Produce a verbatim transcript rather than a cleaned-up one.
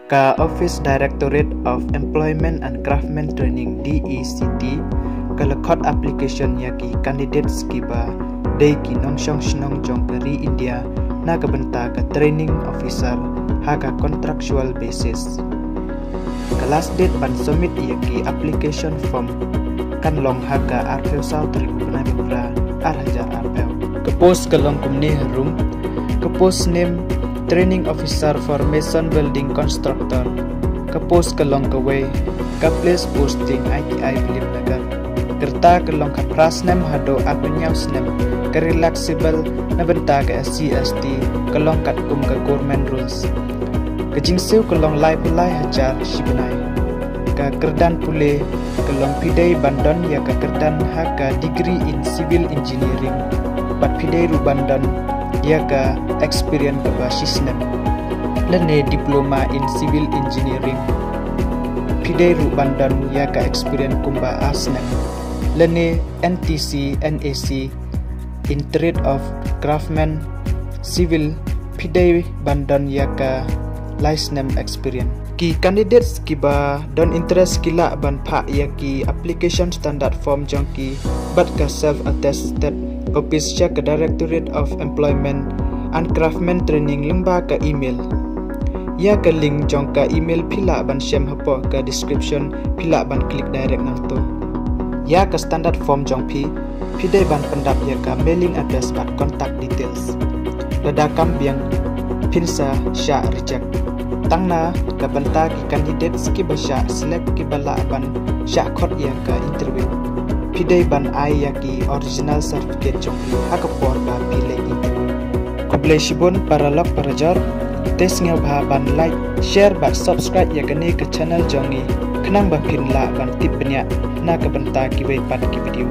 Ka Office Directorate of Employment and Craftsmen Training, D E C T, ka la khot application ïa ki candidates kiba dei ki nongshong shnong jong ka ri India na ka bynta ka training officer ha ka contractual basis. Ka last date ban submit ïa ki application form kan long ha ka arphew saw tarik u bnai ba phra, ar hajar arphew. Ka post ka long kumne harum. Ka post name, Training Officer for Mason Building Constructor. Ka post ka long kawei. Ka place posting I T I Bilimnagar. Ka rta ka long khatphra snem haduh arphew hynñiew snem. Ka relaxable na bynta ka S C S T, ka long katkum ka government rules. Ka jingsiew ka long laiphew lai hajar shi bnai. Ka kyrdan pule ka long phi dei ban don ïa ka kyrdan ha ka degree in civil engineering bad phi dei ruh ban don ïa ka experience kaba shi snem lane diploma in civil engineering. Phi dei ruh ban don ïa ka experience kumba ar snem lane N T C, N A C in trade of craftsman civil. Phi dei ban don ïa ka lai snem experience. Ki candidates kiba don interest ki lah ban phah ïa ki application standard form jong ki bad ka self attested copies sha ka Directorate of Employment and Craftsmen Training lyngba ka email. Ïa ka link jong ka email phi lah ban shem hapoh ka description, phi lah ban click direct nangto. Ïa ka standard form jong phi, phi dei ban pyndap ïa ka mailing address bad contact details. Lada kam biang, phin sa shah reject. Tang na ka bynta ki candidates kiba shah select kiba lah ban shah khot ïa ka interview, phi dei ban ai ïa ki original certificate jong phi ha ka por ba phi leit interview. Khublei shibun paralok parajor. Te sngewbha ban like, share bad subscribe ïa kane ka channel jong ngi khnang ba phin lah ban tip bniah na ka bynta kiwei pat ki video.